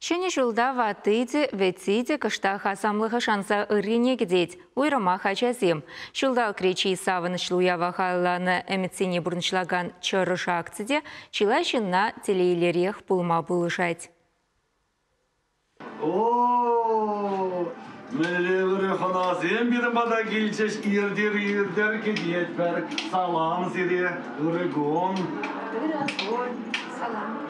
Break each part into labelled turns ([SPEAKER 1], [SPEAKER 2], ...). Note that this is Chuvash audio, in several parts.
[SPEAKER 1] Ҫӗнӗ ҫулта ватти те, вӗтти те кӑштах асамлӑха шанса ыррине кӗтет, уйрӑмах ачасем. Ҫулталӑкри чи савӑнӑҫлӑ уява халалланӑ ӗмӗтсене пурнӑҫлакан чӑрӑш акци те чылай ҫынна телейлӗрех пулма пулӑшать.
[SPEAKER 2] О, мӗнле ырӑ хӑнасем пирӗн пата килчӗҫ, иртер-иртер кӗтетпӗр. Салам сире, ырӑ кун.
[SPEAKER 3] Ырӑ кун, салам.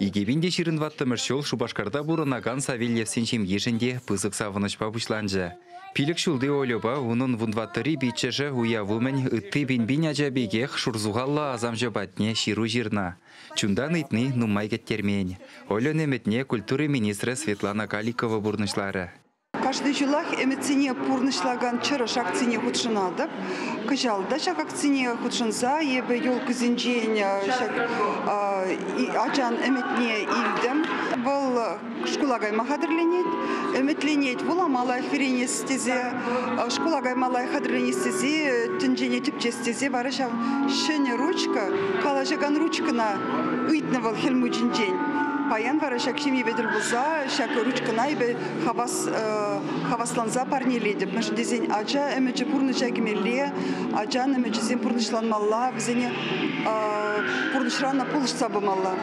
[SPEAKER 4] 2024 ҫул Шупашкарта пурӑнакан Савельевсен ҫемйишӗн те пысӑк савӑнӑҫпа пуҫланчӗ. Пилӗк ҫулти Ольӑпа унӑн вунтӑваттӑри пиччӗшӗ уяв умӗн ытти пин-пин ача пекех шурсухаллӑ асамҫӑ патне ҫыру ҫырнӑ. Чунтан ыйтни нумай кӗттермен. Ольӑн ӗмӗтне культура министрӗ Светлана Каликова пурнӑҫларӗ.
[SPEAKER 5] Кашни ҫулах ӗмӗтсене пурнӑҫлакан чӑрӑш акцине хутшӑнатӑп. Кӑҫал та ҫак акцине хутшӑнса эпӗ елкӑсенчен ҫак ачан ӗмӗтне илтӗм. Вӑл шкула кайма хатӗрленет, ӗмӗтленет вулама лайӑх вӗренес тесе, шкула кайма лайӑх хатӗрленес тесе, тӗнчене тӗпчес тесе вара ҫав ҫӗнӗ ручка, калаҫакан ручкӑна ыйтнӑ вӑл Хӗл Мучинчен. Паян вара ҫак ҫемьепе тӗл пулса ҫак ручкӑна эпӗ хавас хавасланса парнелетӗп. Мӗншӗн тесен ача ӗмӗчӗ пурнӑҫа кӗмелле, ачан ӗмӗчӗсем пурнӑҫланмалла, вӗсене пурнӑҫран пулӑшса пымалла.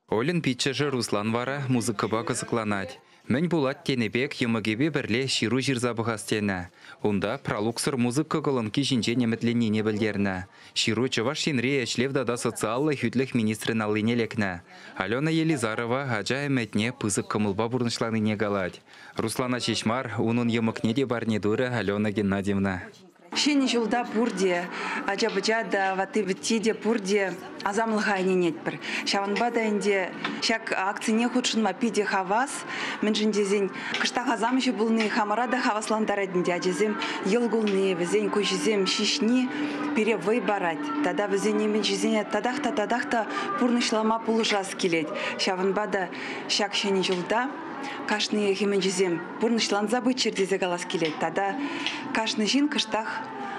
[SPEAKER 4] Ольӑн пиччӗшӗ Руслан вара музыкӑпа кӑсӑкланать. Мӗн пулать тенӗ пек йӑмӑкӗпе пӗрле ҫыру ҫырса пӑхас тенӗ. Унта пралуксӑр музыка колонки ҫинчен ӗмӗтленнине пӗлтернӗ. Ҫыру Чӑваш Енри ӗҫлев тата социаллӑ хӳтлӗх министрӗн аллине лекнӗ. Алена Елизарова ача ӗмӗтне пысӑк кӑмӑлпа пурнӑҫланине калать. Руслана ҫеҫ мар, унӑн йӑмӑкне те парне турӗ Алена Геннадьевна.
[SPEAKER 6] Ҫӗнӗ ҫулта пурте, ача-пӑча та, ватти-вӗтти те пурте асамлӑха ӗненетпӗр. Ҫавӑнпа та ӗнтӗ ҫак акцине хутшӑнма питӗ хавас. Мӗншӗн тесен кӑштах асамҫӑ пулни хамӑра та хаваслантарать ӗнтӗ. Ачасем йӑл кулни, вӗсен куҫӗсем ҫиҫни пире вӑй парать. Тата вӗсен ӗмӗчӗсене татах та татах та пурнӑҫлама пулӑшас килет. Ҫавӑнпа та ҫак ҫӗнӗ ҫулта кашни ӗмӗчӗсем пурнӑҫланса пыччӑр тесе калас килет. Тата кашни ҫын кӑштах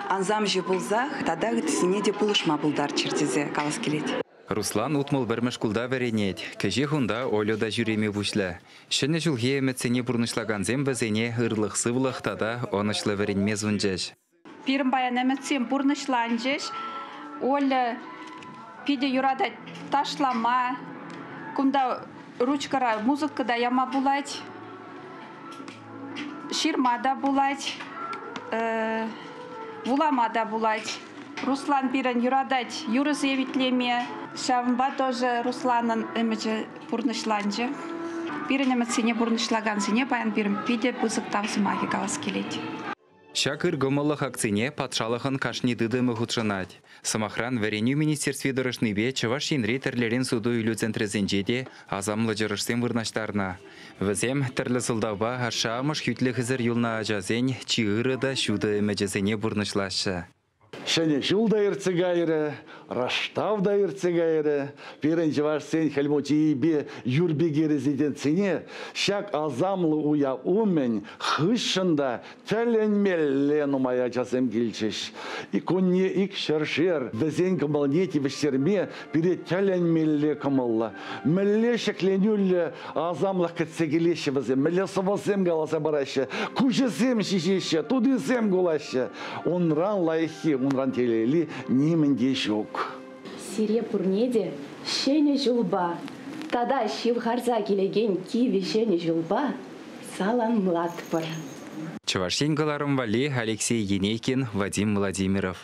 [SPEAKER 6] ансамҫӑ пулсах тата ыттисене те пулӑшма пултарччӑр тесе калас килет.
[SPEAKER 4] Руслан 61-мӗш шкулта вӗренет. Кӗҫех унта Оля та ҫӳреме пуҫлӗ. Ҫӗнӗ ҫулхи ӗмӗтсене пурнӑҫлакансем вӗсене ырлӑх-сывлӑх тата ӑнӑҫлӑ вӗренме сунчӗҫ.
[SPEAKER 3] Пирӗн паян ӗмӗтсем пурнӑҫланчӗҫ. Оля питӗ юратать ташлама. Кунта ручкӑра музыка та яма пулать, ҫырма та пулать, вулама та пулать. Руслан пирӗн юратать юрӑсем итлеме. Ҫавӑнпа тоже Русланӑн ӗмӗчӗ пурнӑҫланчӗ. Пирӗн ӗмӗтсене пурнӑҫлакансене паян пирӗн питӗ пысӑк тав сӑмахӗ калас килет.
[SPEAKER 4] Ҫак ыркӑмӑллӑх акцине патшалӑхӑн кашни тытӑмӗ хутшӑнать. Сӑмахран, Вӗренӳ министерстви тӑрӑшнипе Чӑваш Енри тӗрлӗрен суту-илӳ центрӗсенче те асамлӑ чӑрӑшсем вырнаҫтарнӑ. Вӗсем тӗрлӗ сӑлтавпа ашшӗ-амӑш хӳтлӗхӗсӗр юлнӑ ачасен чи ырӑ та ҫутӑ ӗмӗчӗсене пурнӑҫлаҫҫӗ.
[SPEAKER 2] Ҫӗнӗ ҫул та иртсе кайрӗ, Раштав та иртсе кайрӗ. Пирӗн чӑвашсен Хӗл Мучийӗпе Юрпике резиденцине ҫак асамлӑ уяв умӗн хыҫҫӑн та тӗлӗнмелле нумай ачасем килчӗҫ. Кунне ик ҫӗршер вӗсен кӑмӑлне тивӗҫтерме пире тӗлӗнмелле кӑмӑллӑ. Мӗнле ҫӗкленӳллӗ асамлӑх кӗтсе килеҫҫӗ вӗсем, мӗнле сӑвӑсем каласа параҫҫӗ, куҫӗсем ҫиҫеҫҫӗ, тутисем кулаҫҫӗ. Унран лайӑххи, унран телейли нимӗн те ҫук.
[SPEAKER 7] Сире пурне те Ҫӗнӗ ҫулпа тата ҫывхарса килекен кивӗ Ҫӗнӗ ҫулпа саламлатпӑр.
[SPEAKER 4] Чӑваш Ен кӑларӑм валли Алексей Енейкин, Вадим Владимиров.